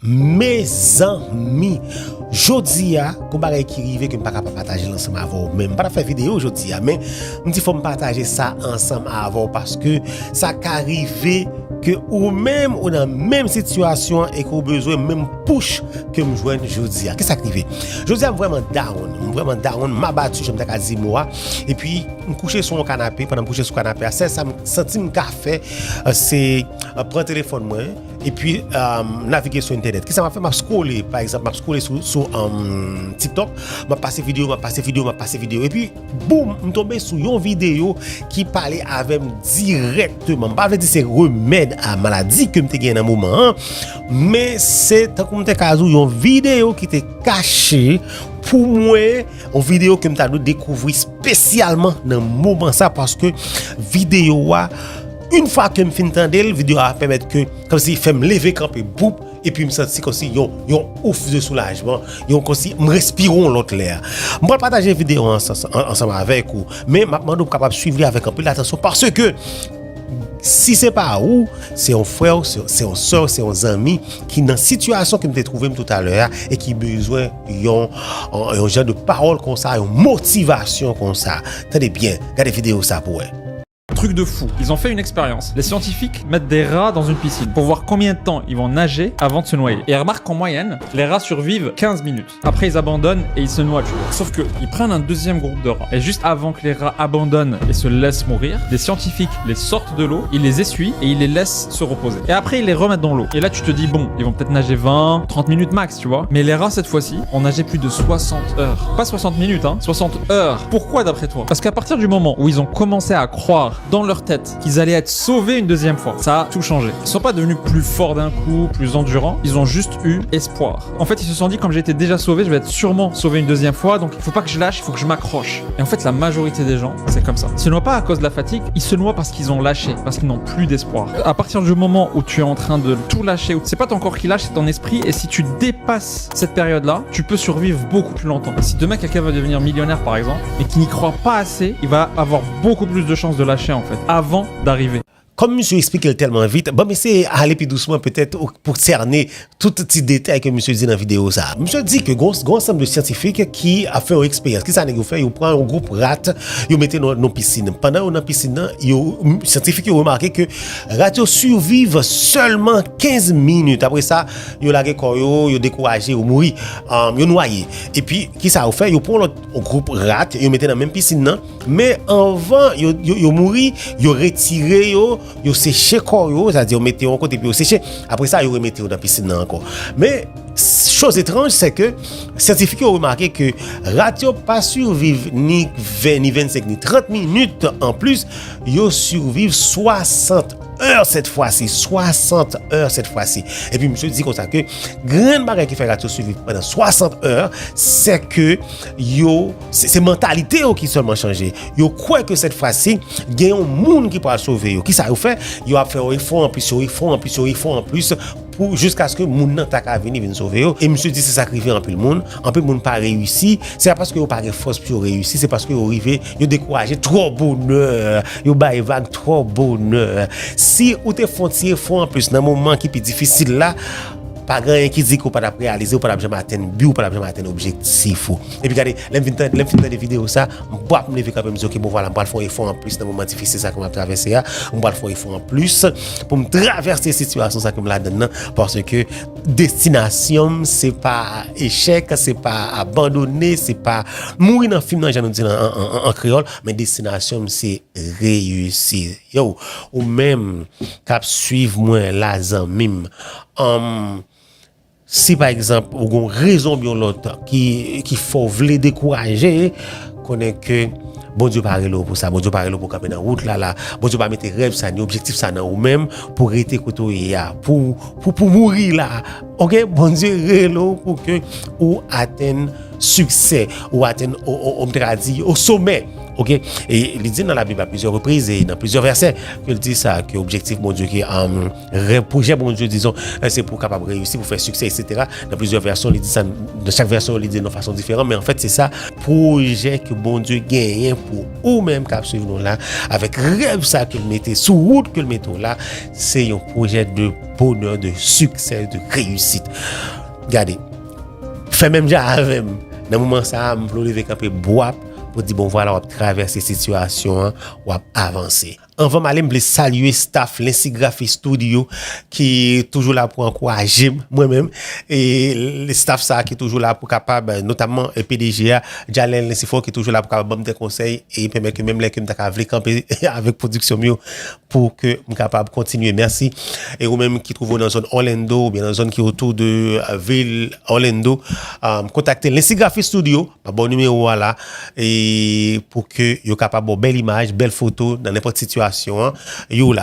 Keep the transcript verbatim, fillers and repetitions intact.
Mezanmi, jodi a, gon bagay ki rive ke m pa ka pa pataje l ansanm avè w. Men m pa t ap fè videyo jodi a, men m di fò m pataje sa ansanm avè w, paske sa ka rive ke ou menm ou nan menm sitiyasyon an e ke w bezwen menm push ke m jwenn jodi a. Kisa k rive? Jodi a, m vrèman down. M vrèman down, m abati, jan m ta ka di mo a. Epi, m kouche sou yon kanape. Pandan m kouche sou kanape a, sèl sa m santi m ka fè, eh, se, eh, pran telefòn mwen, epi, eh, navige sou entènèt. Kisa m ap fè? M ap scrolle, pa egzanp, m ap scrolle sou, sou, eh, TikTok, m ap pase videyo, m ap pase videyo, m ap pase videyo. Epi, boum, m tonbe sou yon videyo ki pale avè m dirèkteman. M pa vle di se remèd a maladi ke m te gen nan moman an, men se tankou m te ka di w yon videyo ki te kache pou mwen, yon videyo ke m ta dwe dekouvri espesyalman nan moman sa, paske videyo a, yon fwa ke m fin tande l, videyo a pèmèt ke, kòmsi fè m leve kanpe, boup, epi m santi kòmsi yon, yon ouf de soulajman, yon kòmsi m respire yon lòt lè. M pral pataje videyo an ansanm, ansanm avèk ou, men m ap mande w pou w kapab swiv li avèk anpil atansyon, paske si se pa ou, se yon frè w, se, se yon sè w, se yon zanmi ki nan sitiyasyon ke m te twouve m toutalè a e ki bezwen yon, yon, yon jan de pawòl konsa, yon motivasyon konsa. Tande byen, gade videyo sa pou wè. Truc de fou, ils ont fait une expérience. Les scientifiques mettent des rats dans une piscine pour voir combien de temps ils vont nager avant de se noyer. Et remarque qu'en moyenne, les rats survivent quinze minutes. Après, ils abandonnent et ils se noient, tu vois. Sauf que ils prennent un deuxième groupe de rats. Et juste avant que les rats abandonnent et se laissent mourir, des scientifiques les sortent de l'eau, ils les essuient et ils les laissent se reposer. Et après, ils les remettent dans l'eau. Et là, tu te dis, bon, ils vont peut-être nager vingt, trente minutes max, tu vois. Mais les rats, cette fois-ci, ont nagé plus de soixante heures. Pas soixante minutes, hein, soixante heures. Pourquoi, d'après toi ? Parce qu'à partir du moment où ils ont commencé à croire dans leur tête qu'ils allaient être sauvés une deuxième fois, ça a tout changé. Ils sont pas devenus plus forts d'un coup, plus endurants, ils ont juste eu espoir. En fait, ils se sont dit, comme j'ai été déjà sauvé, je vais être sûrement sauvé une deuxième fois, donc il faut pas que je lâche, il faut que je m'accroche. Et en fait, la majorité des gens, c'est comme ça. Ils se noient pas à cause de la fatigue, ils se noient parce qu'ils ont lâché, parce qu'ils n'ont plus d'espoir. À partir du moment où tu es en train de tout lâcher, c'est pas ton corps qui lâche, c'est ton esprit, et si tu dépasses cette période-là, tu peux survivre beaucoup plus longtemps. Si demain quelqu'un veut devenir millionnaire, par exemple, et qui n'y croit pas assez, il va avoir beaucoup plus de chances de lâcher, en fait, avant d'arriver. Kòm misye eksplike l tèlman vit, ban m eseye ale pi dousman petèt pou sène tout ti detay ke misye di nan videyo sa a. Misye di ke gon, gon ansanm de syantifik ki ap fè yon eksperyans. Kisa nèg yo fè? Yo pran yon gwoup rat, yo mete nan, nan pisin. Pandan yo nan pisin nan, yo, syantifik yo remake ke rat yo siviv sèlman kenz minit. Apre sa, yo lage kò yo, yo dekouraje, yo mouri, um, yo nwaye. Epi, kisa yo fè? Yo pran yon lòt gwoup rat, yo mete nan menm pisin nan. Men anvan yo, yo, yo mouri, yo retire yo, yo seche kò yo, sa di yo mete yo yon kote epi yo seche. Apre sa, yo remete yo nan pisin nan ankò. Men, choz etranj, se ke syantifik yo remake ke rat yo pa siviv ni ven, ni vennsenk, ni trant minit anplis, yo siviv swasant è sèt fwa si, swasant è sèt fwa si. Epi misye di konsa ke grenn bagay ki fè rat yo siviv pandan swasant è, se ke yo, se, se mantalite yo ki sèlman chanje. Yo kwè ke sèt fwa si, gen yon moun ki pral sove yo. Kisa yo fè? Yo ap fè yon efò anplis, yon efò anplis, yon efò anplis, pou jiskaske moun nan ta ka vini, vin sove yo. E misye di se sa k rive anpil moun. Anpil moun pa reyisi. Se pa paske yo pa gen fòs pou yo reyisi, se paske yo rive, yo dekouraje twò bonè. Yo bay vag twò bonè. Si ou te fè yon ti efò anplis nan moman ki pi difisil la, pa gen anyen ki di ke w pa t ap reyalize, w pa t ap janm atenn bi w, w pa t ap janm atenn objektif ou. Epi gade, lè m fin tande, lè m fin tande videyo sa, m pwap m leve kanpe, m di, "Ok, bon, vwala, m pral fè yon efò anplis nan moman difisil sa ke m ap travèse a. M pral fè yon efò anplis pou m travèse sitiyasyon sa ke m ladann nan, paske destinasyon m, se pa echèk, se pa abandone, se pa mouri nan fim nan, jan nou di l an, an, an, an kreyòl, men destinasyon m, se reyisi." Yo, ou menm k ap swiv mwen la, zanmi m, um, si pa egzanp, ou gen yon rezon oubyen yon lòt ki, ki fè w vle dekouraje, konnen ke Bondye pa rele w pou sa. Bondye pa rele w pou kanpe nan wout la, la. Bondye pa mete rèv sa, ni objektif sa nan ou menm pou rete kote w ye a, pou, pou, pou mouri la. Ok? Bondye rele w pou ke ou atenn siksè, ou atenn, o, o, o, m te ka di, o somè. Ok? E li di nan Labib a plizyè repriz e nan plizyè vèsè ke l di sa, ke objektif Bondye, ke um, pwojè Bondye, dizon, se pou kapab reyisi, pou fè siksè, etsetera. Nan plizyè vèsyon, li di sa, nan chak vèsyon, li di nan fason diferan, men anfèt, se sa, pwojè ke Bondye genyen pou ou menm k ap swiv nou la, avèk rèv sa ke l mete sou wout ke l mete w la, se yon pwojè de bonè, de siksè, de reyisit. Gade, fè menm jan avè m. Nan moman sa a, m vle w leve kanpe bwap pou di, bon, vwala, w ap travèse sitiyasyon an, w ap avanse. Anvan m ale, m vle salye staff Lensigrafi Studio ki toujou la pou ankouraje m, mwen menm. E staff sa a ki toujou la pou kapab, notamman P D G a, Jalel Lensifò, ki toujou la pou kapab ban m de konsèy e pèmèt ke menm lè ke m ta ka vle kanpe avèk pwodiksyon m yo, pou ke m kapab kontinye. Mèsi. E ou menm ki twouve w nan zòn Orlando oubyen nan zòn ki otou de vil Orlando, kontakte Lensigrafi Studio. M ap ba w nimewo a la, e pou ke yo kapab ba w bèl imaj, bèl foto nan nenpòt sitiyasyon an, yo la.